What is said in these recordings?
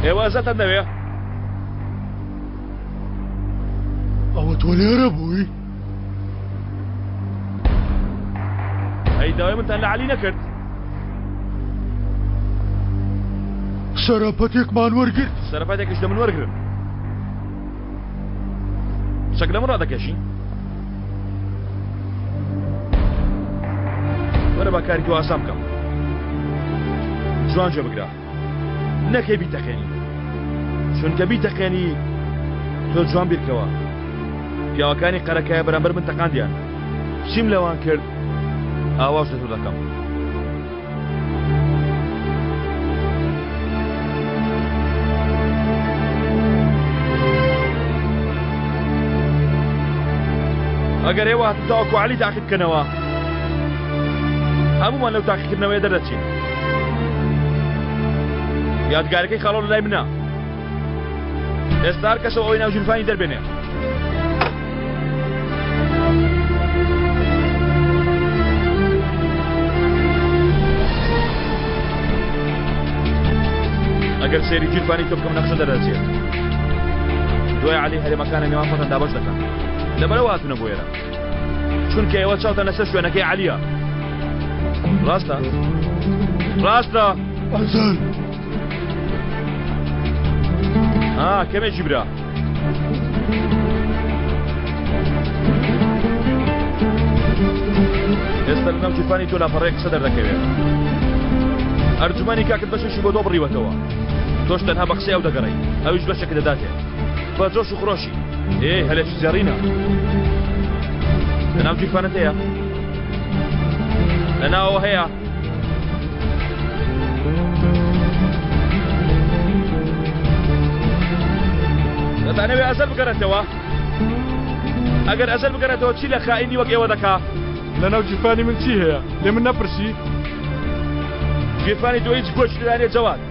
ئێوە ئەزەتان دەوێ؟ ئەوە تۆ لێرە بووی؟ ئەی داوای منتان لە عەلی نەکرد؟ سەرەپەتێکمان وەرگرت. سەرەپەتێکیش لە من وەرگرن. چەک لە من ڕادەکێشی؟ وەرە با کاری تۆ ئاسان بکەم. جوان گوێ بگرە. نەکەی بیتەقێنی. چونکە بیتەقێنی تۆ جوان بیرکەوە. پیاوەکانی قەرەکایە بەرامبەر من تەقاندیان. چیم لەوان کرد ئاواش لە تۆ دەکەم. ئەگەر ئێوە هاتن تاوەکو عەلی تاقی بکەنەوە هەموومان لەو تاقیکردنەوەیە دەردەچین. یادگارەکەی خاڵۆ لەلای منە. ئێستا هەر کەسەوە ئەوەی ناو ژیرفانی دەربێنێ. ئەگەر سەیری گیرفانی تۆ بکەم نەخشە دەردەچێت. دوای عەلی هەرێمەکانە نێوان خۆتان دابەش دەکەن. لەبەرەوە هاتوونە بۆ ئێرە. چونکە ئێوە چاوتان لەسەر شوێنەکەی عەلیە. ڕاستە؟ ڕاستە؟ ئەزەل. ئا کەمێکی برا. ئێستا لەناو گیرفانی تۆ لاپەڕەیەک قسە دەردەکەوێت. ئەرجومەنی کاکت بەشێکی بۆ تۆ بڕیوەتەوە. تۆش تەنها بە قسەی ئەو دەگەڕێی، ئەویش بەشێکت دەداتێ. بە جۆش و خرۆشی. ئێ هەلێکی زێڕینە. لەناو گیرفانت هەیە؟ لەناوەوە هەیە؟ دەتانەوێ ئەزەل بگەڕێتەوە؟ ئەگەر ئەزەل بگەڕێتەوە چی لە خائینی وەک ئێوە دەکا؟ لەناو گیرفانی من چی هەیە؟ لێ من نەپرسی؟ گیرفانی تۆ هیچ گۆشت تێدا نییە جەواد.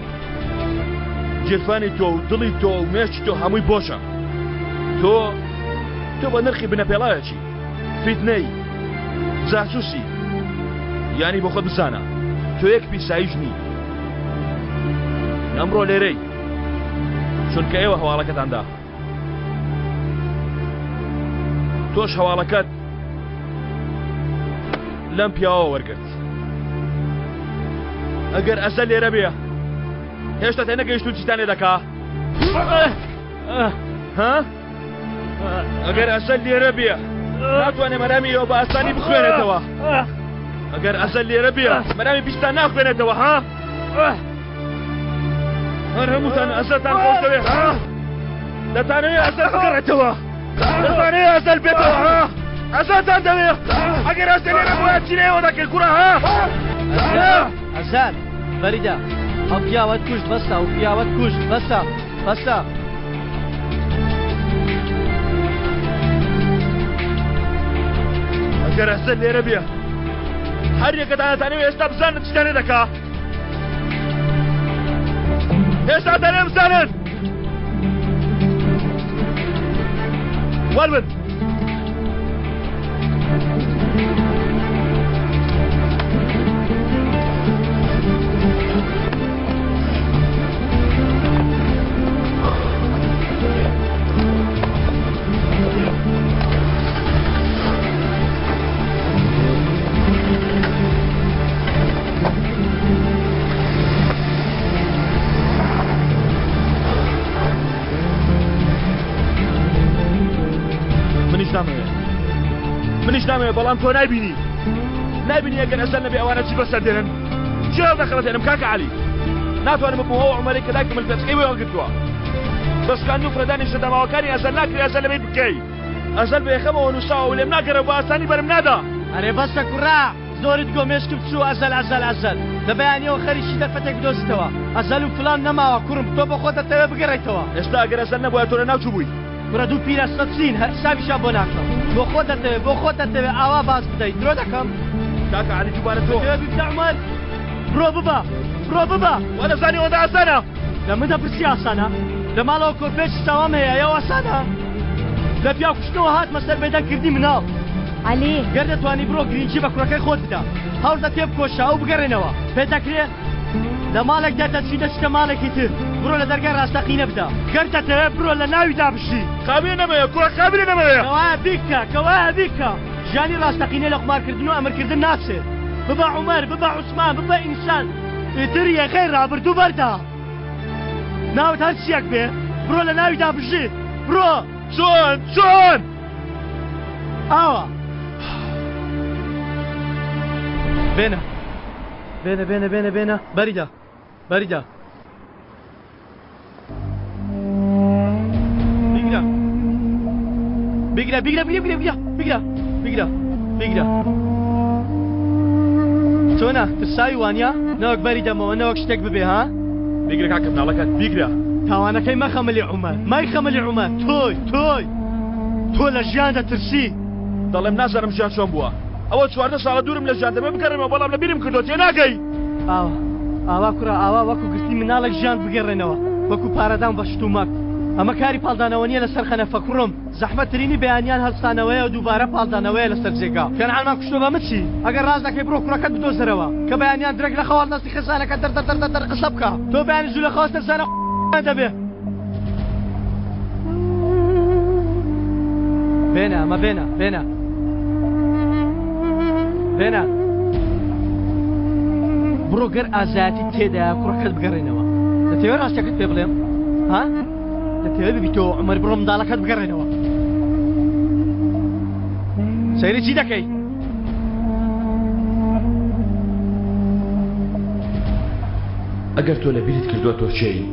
گیرفانی تۆ و دڵی تۆ و مێشکی تۆ هەمووی بۆشە. تۆ تۆ بە نرخی بنەپێڵاوێکی. فیتنەی، جاسوسی، یانی بۆ خۆت بزانە تۆ یەک پیساییش نی. ئەمڕۆ لێرەی چونکە ئێوە هەواڵەکەتان دا. تۆش هەواڵەکەت لەم پیاوە وەرگرت. ئەگەر ئەزەل لێرە بێ هێشتا تێنەگەیشتوون چیتان لێ دەکا؟ ها؟ ئەگەر ئەسەد لێرە بێ ناتوانێ مەرامی ئێوە بە ئاسانی بخوێنێتەوە ئەگەر ئەسەد لێرە بێ مەرامی پیستان ناخوێنێتەوە ها هەر هەمووتان ئەسەدتان خۆش دەوێ ها دەتانەوێ ئەسەد بگەڕێتەوە دەتانەوێ ئەسەد بێتەوە ها ئەسەدتان دەوێ ئەگەر ئەسەد لێرە بوایە چی لە ئێوە دەکرد کوڕە ها ئەسەد فەریدە ئەو پیاوەت کوشت بەسە ئەو پیاوەت کوشت بەسە بەسە. ئەگەر ئەسەد لێرە بێ هەر یەکەتان ئەتانەوێ ئێستا بزانن چیتان لێ دەکا ئێستا دەرێ بزانن وەربن منیش نامەوێت منیش نامەوێت بەڵام تۆ نایبینی نایبینی ئەگەر ئەسەر نەبێ ئەوانە چی بەسەر دێنن چی هەڵدەخەڵەتێنم کاکە عەلی ناتوانم ببم ئەو عومەرەی کە دایکم ملپێچەکەی بۆ هەڵگرتووە بە شکاندن و فرەدانی شتە داماوەکانی ئەزەل ناکرێ ئەزەل لەبیر بکەی ئەزەل بە یەخەمەوە نووساوە و لێم ناگەڕێ و بە ئاسانی بەرم نادا. ئەرێ بەسە کوڕە زۆرت گۆ مێشکم چوو ئەزەل ئەزەل ئەزەل لە بەیانیەوە خەریکی دەرفەتێک بدۆزیتەوە ئەزەل و فلان نەماوە کوڕم تۆ بۆ خۆت دەتەوێ بگەڕێیتەوە. ئێستا ئەگەر ئەزەل نەبوایە تۆ لەناو چووبووی. کوڕە دوو پیرە سەد چین هەر حسابیشیان بۆ ناکەم بۆ خۆت دەتەوێ بۆ خۆت دەتەوێ ئاوا باز بدەی درۆ دەکەم. کاکە عەلی دووبارە تۆ. دەتەوێ ببیتە عومەر بڕۆ ببە بڕۆ ببە. وا دەزانی ئەوەندە ئاسانە؟ لە من دەپرسی ئاسانە؟ لە ماڵەوە کۆرپێکی ساوام هەیە ئەی ئەو ئاسانە؟ لە پیاو کوشتنەوە هاتمە سەر بێدەنگ کردنی مناڵ. عەلی. گەر دەتوانی بڕۆ گرینگی بە کوڕەکەی خۆت بدە هەوڵدە تێبکۆشە ئەو بگەڕێنەوە پێت دەکرێ؟ لە ماڵێک دەردەچی دەچیتە ماڵێکی تر. بڕۆ لە دەرگای ڕاستەقینە بدە. گەر دەتەوێ بڕۆ لە ناویدا بژی. قابیلە نەمەوێ کوڕە قابیلە نەمەوێ. کەوایە بیکە، کەوایە بیکە. ژیانی ڕاستەقینە لە قومارکردن و ئەمرکردن ناچێت. ببە عومەر، ببە عوسمان، ببە ئینسان. ئیتر یەخەی ڕابردوو بەردە. ناوت هەر چییەک بێ، بڕۆ لە ناویدا بژی. بڕۆ! چۆن؟ چۆن؟ ئاوا. بێنە. بێنە، بێنە، بێنە، بێنە. بەریدا. بەریدا. بیگرە. بیگرە، بیگرە، بیگرە، بیگرە، بیگرە، بیگرە، بیگرە. چۆنە؟ ترساوی وانە؟ نەوەک بەری دەمەوە، نەوەک شتێک ببێ، ها؟ بیگرە کاکە مناڵەکەت، بیگرە. تاوانەکەی مەخە ملی عومەر، مەیخە ملی عومەر. تۆی، تۆی، تۆ لە ژیان دەترسی. دەڵێم نازانم ژیان چۆن بووە. ئەوە 14 ساڵە دوورم لە ژیان، دەمەوێ بگەڕێمەوە، بەڵام لەبیرم کردووە، تێناگەی. ئاوا، ئاوا کوڕە، ئاوا وەکو گرتنی مناڵێک ژیان بگەڕێنەوە، وەکو پارەدان بە شتومەک. ئەمە کاری پاڵدانەوە نییە لەسەر قەنەفە کوڕم. زەحمەتترینی بەیانیان هەڵسانەوەیە و دووبارە پاڵدانەوەیە لەسەر جێگا. کەنعانمان کوشتوە بە من چی؟ ئەگەر ڕاست دەکەی بڕۆ کوڕەکەت بدۆزەرەوە کە بەیانیان درەنگ لە خەو هەڵدەستی خێزانەکەت دەر دەر دەر دەر قسە بکا. تۆ بەیانی زوو لە خەو هەستە زانە دەبێ. بێنە ئەمە بێنە بێنە بێنە بڕۆ گەر ئازایەتی تێدایە کوڕەکەت بگەڕێنەوە. دەتەوێ ڕاستەکەت پێ بڵێم؟ ها؟ دەتەوێ ببیتەوە عومەر بڕۆ منداڵەکەت بگەڕێنەوە. سەیری چی دەکەی؟ ئەگەر تۆ لە بیرت کردووە تۆ کێی،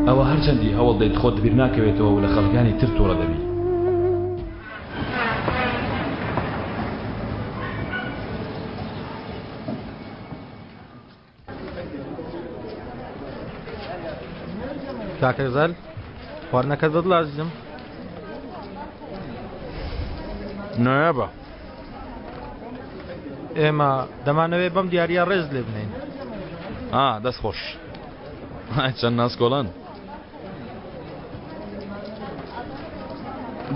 ئەوە هەرچەندی هەوڵ دەیت خۆت بیر ناکەوێتەوە و لە خەڵکانی تر توڕە دەبی. کاکە غەزال خواردنەکەت بەدڵە ئازیزم؟ نایابە. ئێمە دەمانەوێت بەم دیاریە ڕێز لێ بنێین. ئا دەست خۆش. ئای چەند ناسکۆڵان.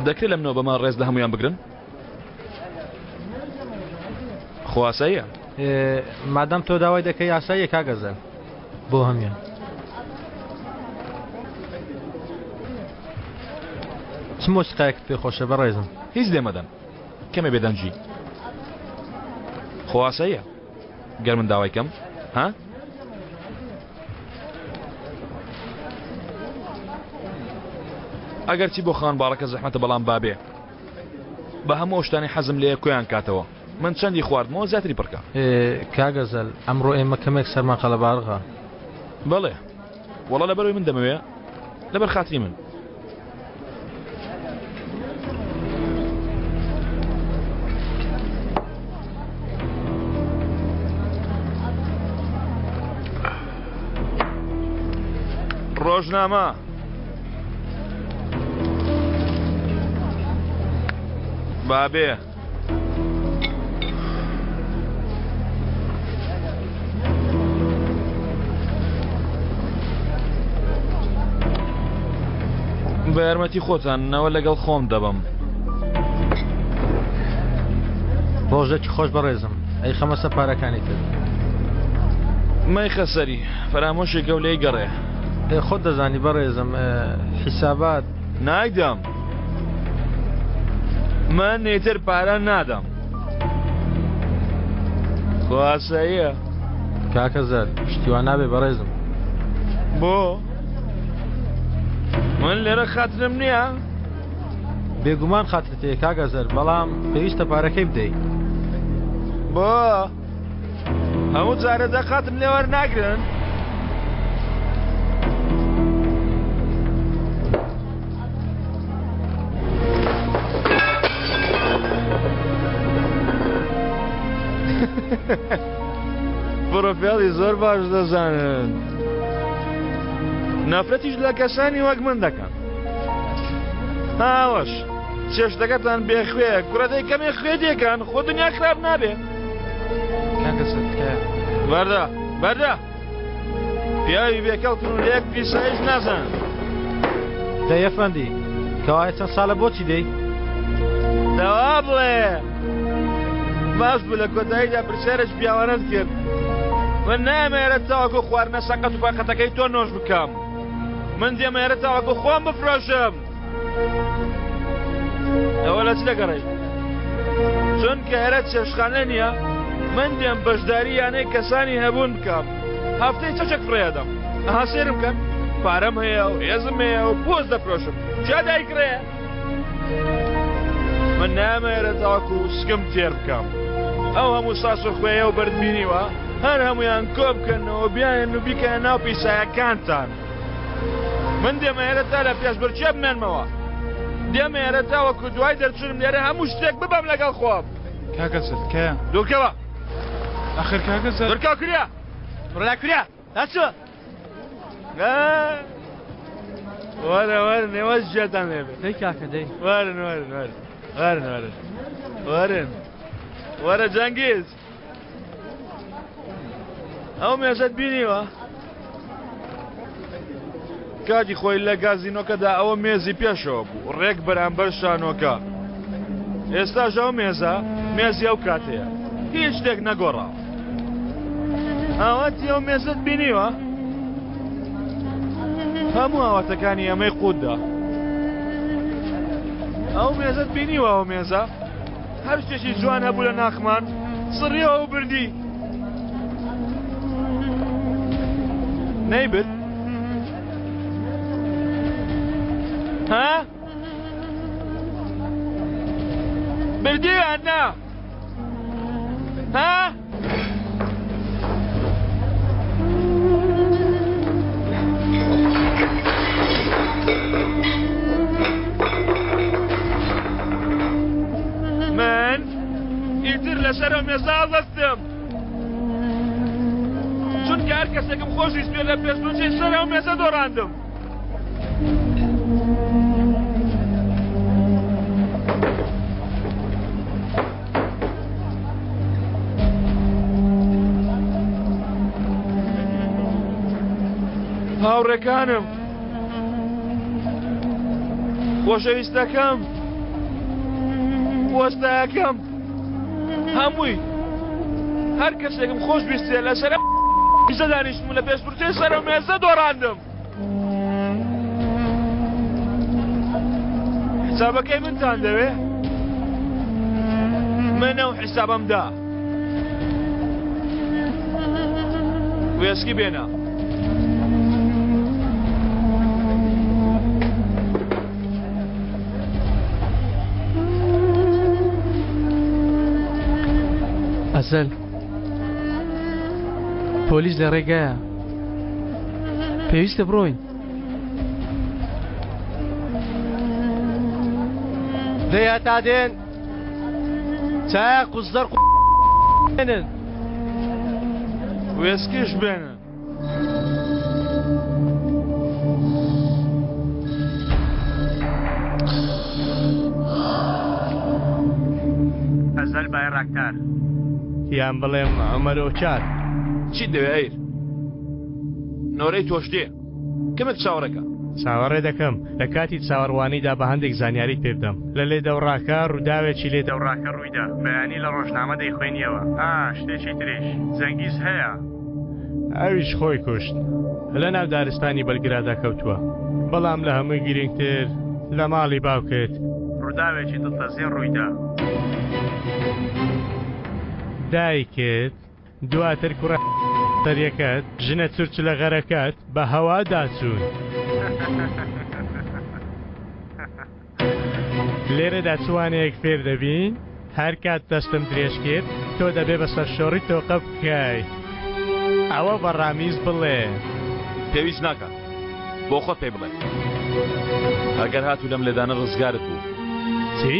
دەکرێت لە منەوە بەمە ڕێز لە هەموویان بگرن؟ خۆ ئاساییە. مادام تۆ داوای دەکەی ئاساییە کاک ئەزەل بۆ هەمیان. چ مۆسیقایەکت پێ خۆشە بەڕێزم؟ هیچ لێ مەدەن کەمێ بێدەنگی. خۆ ئاساییە گەر من داوای کەم ها؟ ئەگەرچی بۆ خاوەن باڵەکە زەحمەتە بەڵام بابێ بە هەموو ئەو شتانەی حەزم لێیە کۆیان کاتەوە من چەندی خواردمەوە زیاتری پڕکە. کاک ئەزەل ئەمڕۆ ئێمە کەمێک سەرمان قەلەباڵغە. بەڵێ وەڵا لەبەرئەوەی من دەمەوێ لەبەر خاتری من. ڕۆژنامە. بابێ. بە یارمەتی خۆتان نەوە لەگەڵ خۆم دەبم. ڕۆژێکی خۆش بەڕێزم ئەی خەمەسە پارەکانی تر. مەیخە سەری فەرامۆشێکە و لێی گەڕێ. ئێ خۆت دەزانی بەڕێزم حیسابات. نایدەم من ئیتر پارە نادەم. خۆ ئاساییە. کاکە زەر شتی وا نابێ بەڕێزم. بۆ؟ من لێرە خاترم نییە؟ بێگومان خاترت هەیە کاک ئەزەر بەڵام پێویستە پارەکەی بدەی. بۆ؟ هەموو جارێ دەقاتم لێ وەرناگرن؟ پرۆفێڵی زۆر باش دەزانن. نەفرەتیش لە کەسانی وەک من دەکەن. هاوەش چێشتەکەتان بێخوێ کوڕە دەی کەمێ خوێ دێکەن خۆ دنیا خراپ نابێ. کاکە سەر تکایە. بەردە بەردە پیاوی بێکەڵکن و لە یەک پیسایش نازانن. دەی ئەفەندی کەوایە چەند ساڵە بۆچی دێی؟ دەوا بڵێ باش بوو لە کۆتاییدا پرسیارێکی پیاوانەت کرد. من نایەمە ئێرە تاوەکو خواردنە سەقەت و پەقەتەکەی تۆ نۆش بکەم. من دێمە ئێرە تاوەکو خۆم بفرۆشم. ئەوە لە چ دەگەڕێی؟ چونکە ئێرە چێشتخانە نییە، من دێم بەشداری یانەی کەسانی هەبوون بکەم. هەفتەی چەچەک فڕێدەم. ئەها سێرم کەن، پارەم هەیە و هێزم هەیە و پۆست دەفرۆشم. جا دایکڕێ؟ من نایەمە ئێرە تاوەکو سکم تێر بکەم. ئەو هەموو ساس و خوێیە و بەرد بینیوە، هەر هەموویان کۆ بکەنەوە بیانێن و بیکەنە ناو پیسایەکانتان. من دێمە ئێرە تا لە پێشبڕکێ بمێنمەوە. دێمە ئێرە تاوەکو دوای دەرچوونم لێرە هەموو شتێک ببەم لەگەڵ خۆم. کاکە زل کەیە؟ دوورکەوە. ئەخر کاکە زل. دوورکەوە کوریا. بڕۆ کوریا. ئەچۆ. وەرە وەرن ئێوەش گوێتان لێ بێ. دەی کاکە دەی. وەرن وەرن وەرن وەرن وەرن وەرن وەرە جەنگیز. ئەو مێزەت بینیوە؟ کاتی خۆی لە گازینۆکەدا ئەوە مێزی پێشەوە بوو ڕێک بەرامبەر شانۆکە ئێستاش ئەو مێزە مێزی ئەو کاتەیە هیچ شتێک نەگۆڕاوە ئاواتی ئەو مێزت بینیوە هەموو ئاواتەکانی ئەمەی قوتدا ئەو مێزت بینیوە ئەو مێزە هەر شتێکی جوان هەبوو لە ناخمان سڕیەوە و بردی نەیبرد ها بردی یان نا ها من ئیتر لەسەر ئەو مێزە هەڵدەستم چونکە هەر کەسێکم خۆشویست بێ لە پێشبڕکێی سەر ئەو مێزە دۆڕاندم. هاوڕێکانم خۆشەویستەکەم وەستایەکەم هەمووی هەر کەسێکم خۆش بیستێ لەسەر میزە دانیشتم و لە پێشبڕکێی سەر ئەو مێزە دۆڕاندم. حسابەکەی منتان دەوێ؟ من ئەو حیسابەم دا. وێسکی بێنە. ئەزەل پۆلیس لە ڕێگایە پێویستە بڕۆین. دەی هەتا دێن چایە قوزدەر بێنن. وێسکیش بێنن. ئەزەل بایراکتار یان بڵێم عومەر ئۆچار. چیت دەوێ ئەیر؟ نۆرەی تۆش دێ. کەمێک چاوەڕێکە. چاوەڕێ دەکەم. لە کاتی چاوەڕوانیدا با هەندێک زانیاریت پێ بدەم. لە لێدەوڕاکە ڕووداوێکی لێدەوڕاکە ڕوویدا. بەیانی لە ڕۆژنامە دەیخوێنیەوە. ئا، شتێکی تریش. جەنگیز هەیە. ئەویش خۆی کوشت. لە ناو دارستانی بەلگرادا کەوتووە. بەڵام لە هەمووی گرینگتر لە ماڵی باوکت. ڕووداوێکی دڵتەزێن ڕوویدا. دایکت دواتر کوڕە سەریەکەت ژنە چرچلە غەرەکەت بە هەوادا چوون. لێرەدا چ وانەیەک فێر دەبین؟ هەر کات دەستم درێژ کرد تۆ دەبێ بە سەرشۆڕی تۆقە بکەی. ئەوە بە ڕامیز بڵێ. پێویست ناکات بۆ خۆت پێی بڵێ. ئەگەر هاتوو لەم لێدانە ڕزگارت بوو. چی؟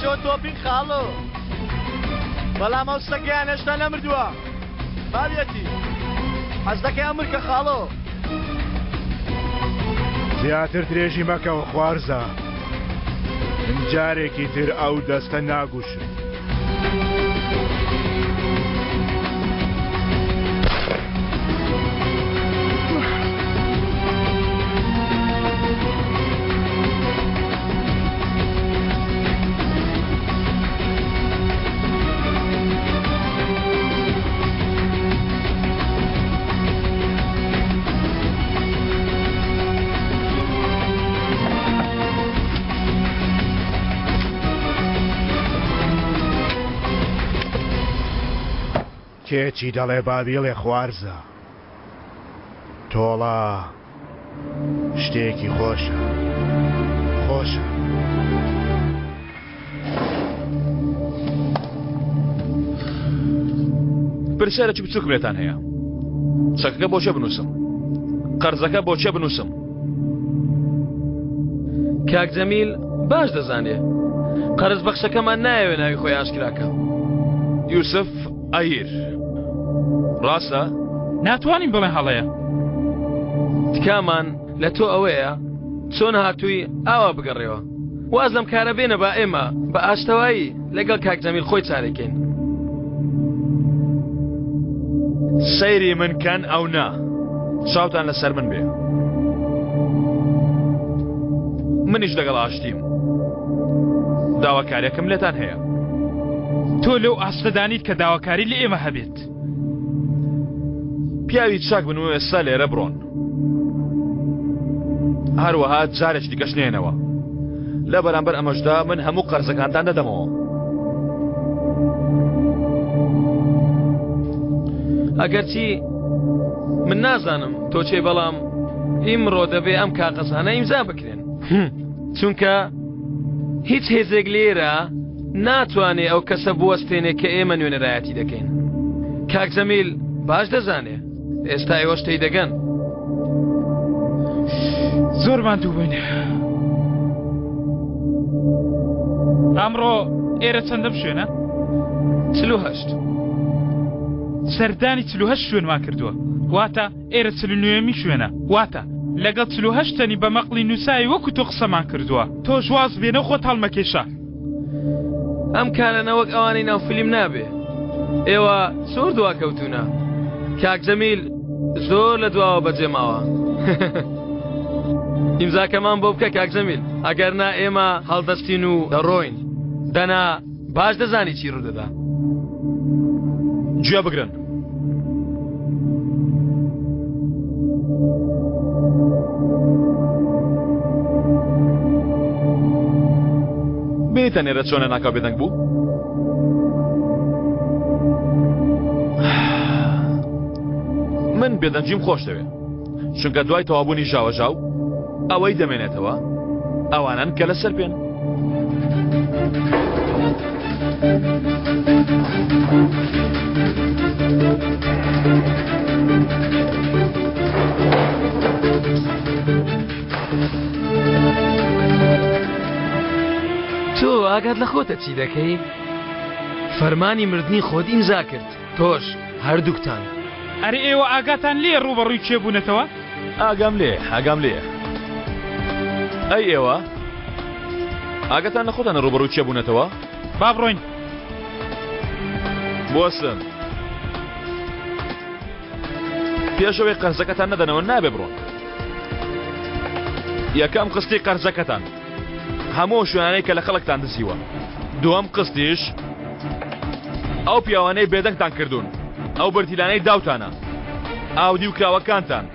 چۆن تۆپین خاڵۆ. بەڵام ئەو سەگەیان هێشتا نەمردووە. ماویەتی. حەز دەکەی ئەمر کە خاڵۆ. زیاتر درێژی مەکەوە خوارزا. من جارێکی تر ئەو دەستە ناگوشم. کێ چی دەڵێ با بیڵێ خوارزا. تۆڵە شتێکی خۆشە خۆشە. پرسیارێکی بچووکم لێتان هەیە چەکەکە بۆ چێ بنووسم قەرزەکە بۆ چێ بنووسم کاک جەمیل باش دەزانێ قەرز بەخشەکەمان نایەوێ ناوی خۆی ئاشکراکە یوسف ئەیر ڕاستە؟ ناتوانین بڵێن هەڵەیە. تکامان لە تۆ ئەوەیە چۆن هاتووی ئاوا بگەڕێوە. واز لەم کارە بێنە با ئێمە بە ئاشتەوایی لەگەڵ کاک جەمیل خۆی چارەی کەین. سەیری من کەن ئەو نا. چاوتان لەسەر من بێ. منیش لەگەڵ ئاشتیم. داواکاریەکم لێتان هەیە. تۆ لەو ئاستەدانیت کە داواکاری لە ئێمە هەبێت. پیاوی چاک بن و ئێستا لێرە بڕۆن. هەروەها جارێکی دیکەش نێنەوە. لە بەرامبەر ئەمەشدا من هەموو قەرزەکانتان دەدەمەوە. ئەگەرچی من نازانم تۆ چێ بەڵام ئیمڕۆ دەبێ ئەم کاقەزانە ئیمزا بکرێن چونکە هیچ هێزێک لێرە ناتوانێ ئەو کەسە بوەستێنێ کە ئێمە نوێنەرایەتی دەکەین. کاک جەمیل باش دەزانێ. ئێستا ئێوەش تێی دەگەن. زۆر ماندوو بووین. ئەمڕۆ ئێرە چەندەم شوێنە؟ 48. سەردانی 48 شوێنمان کردووە. واتە ئێرە 49 شوێنە. واتە لەگەڵ 48 تەنی بە مەقڵی نووساوی وەکو تۆ قسەمان کردووە. تۆش واز بێنە و خۆت هەڵمەکێشە. ئەم کارانە وەک ئەوانەی ناو فیلم نابێ. ئێوە زۆر دواکەوتوونە. کاک جەمیل زۆر لە دواوە بەجێ ماوە. ئیمزاکەمان بۆ بکە کاک جەمیل، ئەگەر نا ئێمە هەڵدەستین و دەڕۆین. دەنا باش دەزانی چی ڕوودەدا. گوێ بگرن. بینیتان ئێرە چۆن لەناکاو بێدەنگ بوو؟ من بێدەنگیم خۆش دەوێ چونکە دوای تەوابوونی ژاوەژاو ئەوەی دەمێنێتەوە ئەوانن کە لەسەر پێن. تۆ ئاگات لە خۆتە چی دەکەی؟ فەرمانی مردنی خۆت ئیمزا کرد تۆش هەردووکتان. ئەرێ ئێوە ئاگاتان لێیە ڕووبەڕووی کێ بوونەتەوە؟ ئاگام لێ ئاگام لێیە. ئەی ئێوە ئاگاتان لە خۆتانە ڕووبەڕووی کێ بوونەتەوە؟ با بڕۆین. بوەستن. پێش ئەوەی قەرزەکەتان نەدەنەوە نابێ بڕۆن. یەکەم قستی قەرزەکەتان هەموو شوێنانەی کە لە خەڵکتان دزیوە. دووەم قستیش ئەو پیاوانەی بێدەنگتان کردوون، ئەو بەرتیلانەی داوتانە، ئاودیو کراوەکانتان،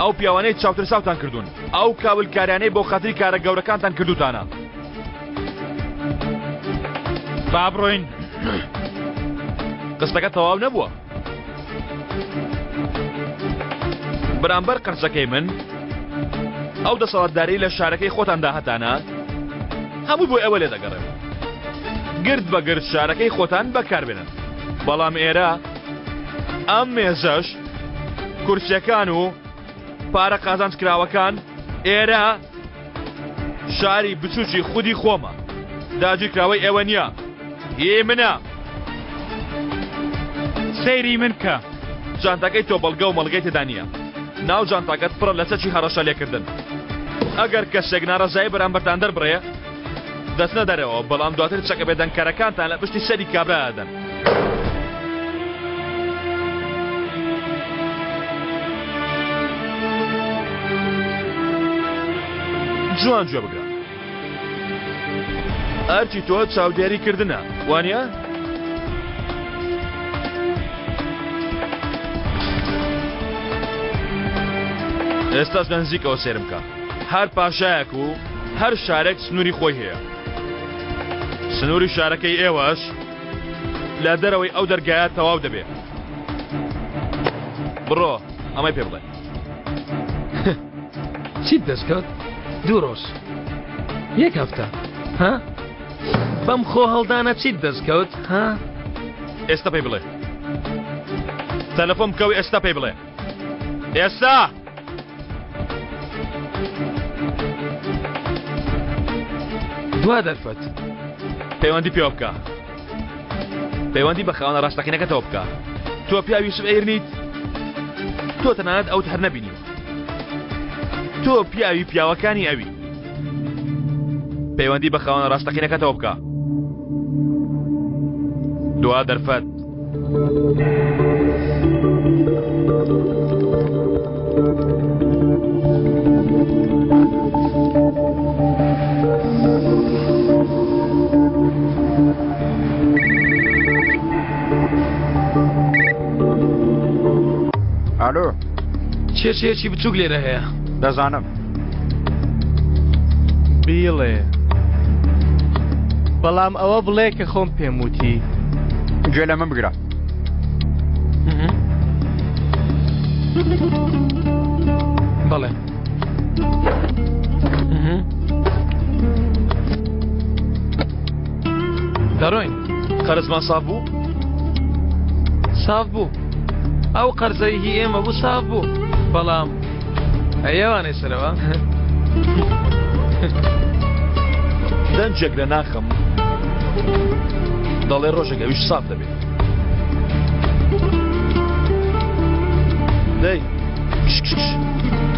ئەو پیاوانەی چاوترساوتان کردوون، ئەو کاولکاریانەی بۆ خاتری کارە گەورەکانتان کردوتانە. با بڕۆین. قستەکە تەواو نەبووە. بەرامبەر قەرزەکەی من ئەو دەسەڵاتداری لە شارەکەی خۆتاندا هەتانە هەموو بۆ ئێوە لێ دەگەڕێم گرد بە گرد شارەکەی خۆتان بەکاربێنن بەڵام ئێرە ئەم مێزەش کورسیەکان و پارە قازانج کراوەکان ئێرە شاری بچوکی خودی خۆمە. داگیرکراوەی ئێوە نییە، هی منە. سەیری من کە. جانتاکەی تۆ بەڵگە و مەڵگەی تێدا نییە. ناو جانتاکەت پڕە لە چەکی هەڕەشە لێکردن. ئەگەر کەسێک ناڕەزایی بەرامبەرتان دەربڕێ، دەچنە دەرەوە، بەڵام دواتر چەکە بێدەنگکەرەکانتان لە پشتی سەری کابرا دەدەن. جوان گوێ بگرە. ئەرکی تۆ چاودێری کردنە، وانییە؟ ئێستاش لە نزیکەوە سەیرم بکە. هەر پاشایەک و هەر شارێک سنووری خۆی هەیە. سنووری شارەکەی ئێوەش لە دەرەوەی ئەو دەرگایە تەواو دەبێ. بڕۆ ئەمەی پێ بڵێ. چیت دەستکەوت؟ دوو ڕۆژ یەک هەفتە ها؟ بەم خۆ هەڵدانە چیت دەستکەوت ها؟ ئێستا پێی بڵێ. تەلەفۆن بکە و ئێستا پێی بڵێ. ئێستا! دوا دەرفەت. پەیوەندی پێوە بکە. پەیوەندی بە خاوەنە ڕاستەقینەکەتەوە بکە. تۆ پیاوی یوسف ئەیر نیت؟ تۆ تەنانەت ئەوت هەر نەبینیوە. تۆ پیاوی پیاوەکانی ئەوی. پەیوەندی بە خاوەنە ڕاستەقینەکەتەوە بکە. دوا دەرفەت. ئالۆ. کێشەیەکی بچووک لێرە هەیە. دەزانم. بیڵێ. بەڵام ئەوە بڵێ کە خۆم پێم وتی. گوێ لە من بگرە. بەڵێ. دەڕۆین. قەرزمان ساف بوو؟ ساف بوو. ئەو قەرزەی هی ئێمە بوو ساف بوو. بەڵام ئەیەوانەی سەرەوە. دەنجێک لە ناخم دەڵێ ڕۆژێک ئەویش ساف دەبێت. دەی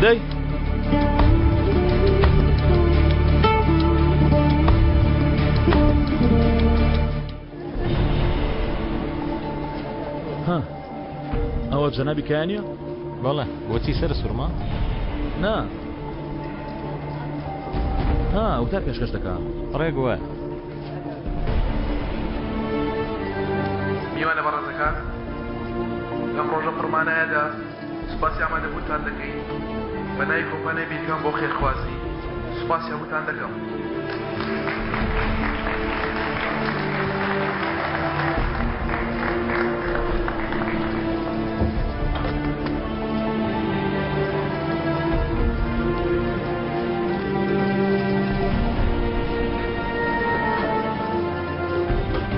دەی ها ئەوە جەنابی کایانە؟ بەڵێ بۆچی سەر سوورما؟ نا ها وتار پێشکەش دەکا ڕێک وایە. میوانە بەڕێزەکان، لەم ڕۆژە پڕمانایەدا سوپاسی ئامادەبوونتان دەکەین، بە ناوی کۆمپانیای بیرکام بۆ خێرخوازی سوپاسی هەمووتان دەکەم.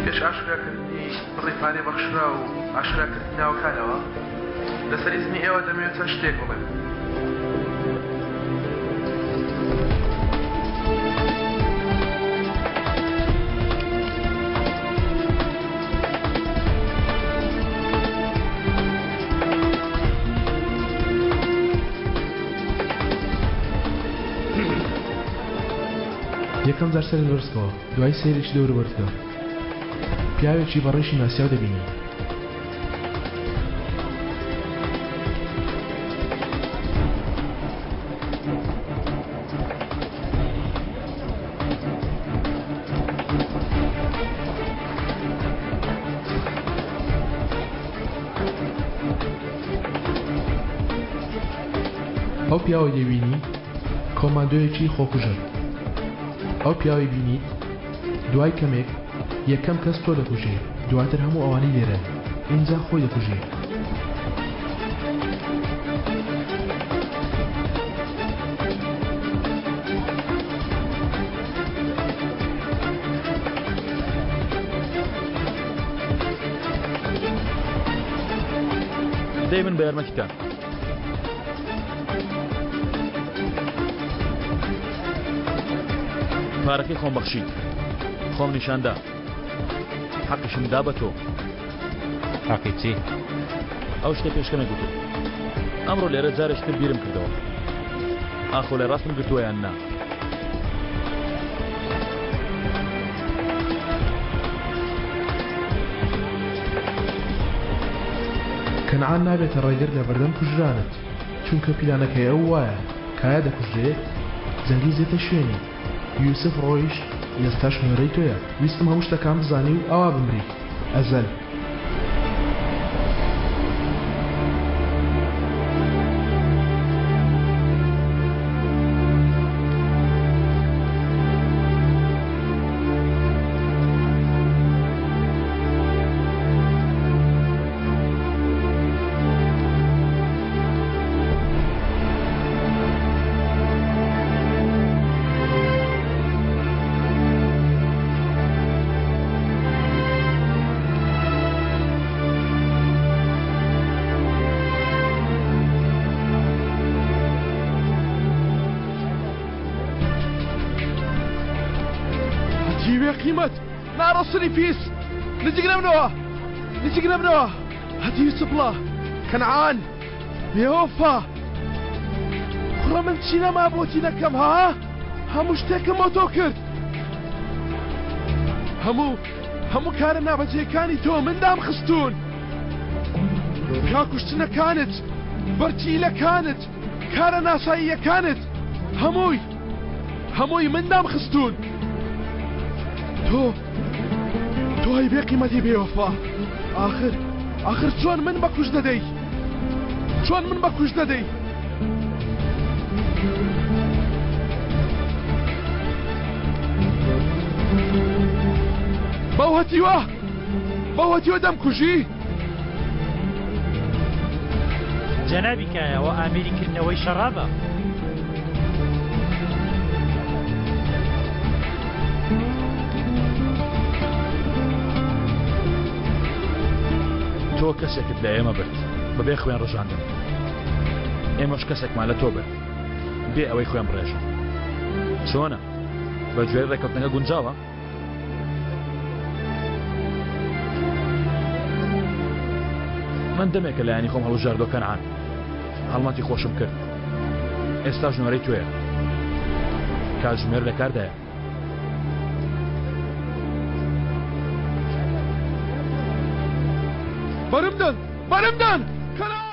پێش ئاشکراکردنی بڕی پارەی بەخشراو و ئاشکراکردنی ناوەکانەوە، لەسەر ئیزنی ئێوە دەمەوێت چەند شتێک بڵێم. یەکەم جار سەرت بەرزکەوە، دوایی سەیرێکی دەوروبەرت بکە. پیاوێکی بە ڕیشی ناسیاو دەبینی. ئەو پیاوەی دەبینی کۆماندۆیەکی خۆکوژە. ئەو پیاوەی بینیت دوای کەمێک یەکەم کەس تۆ دەکوژێ دواتر هەموو ئەوانەی لێرەن ئینجا خۆی دەکوژێ. دەی من بە یارمەتیتان. پارەکەی خۆم بەخشیت. خۆم نیشاندا حەقیشم دا بە تۆ. حەقی چی؟ ئەو شتەی پێش کەمێک گوتت. ئەمڕۆ لێرە جارێکی تر بیرم کردەوە. ئاخۆ لە ڕاستم گرتووە یان نا؟ کەنعان نابێتە ڕێگر لەبەردەم کوژرانت، چونکە پیلانەکەی ئەو وایە، کایا دەکوژرێت، جەنگیز دێتە شوێنی. یوسف ڕۆیشت، ئێستاش نۆرەی تۆیە، ویستم هەموو شتەکان بزانی و ئاوا بمری. ئەزەل. هەتیوێ قیمەت ناڕەسنی پیس نزیک نەبنەوە نزیک نەبنەوە هەتیوی سپڵە کەنعان بێوەفا کوڕە من چی نەما بۆتی نەکەم ها هەموو شتێکم بۆ تۆ کرد هەموو هەموو کارە نابەجێکانی تۆ من دام خستوون پیاکوشتنەکانت بەرتیلەکانت کارە ناساییەکانت هەمووی هەمووی من دام خستوون تۆ تۆ هەی بێ قیمەتی بێوەفا ئاخر ئاخر چۆن من بە کوش دەدەی چۆن من بە کوش دەدەی بەو هەتیوە بەو هەتیوە دەمکوژی جەنابی کایە ئەوە ئامێری کردنەوەی شەڕابە. تۆ کەسێکت لە ئێمە برد بەبێ خوێن ڕژاندن ئێمەش کەسێکمان لە تۆ برد بێ ئەوەی خوێن بڕێژن چۆنە بە گوێرەی ڕێککەوتنەکە گونجاوە؟ من دەمێکە لایەنی خۆم هەڵبژاردووە کەنعان هەڵمەتی خۆشم کرد ئێستاش نۆرەی تۆیە کاتژمێر لە کاردایە بەرمدەن بەرمدەن کەنعان.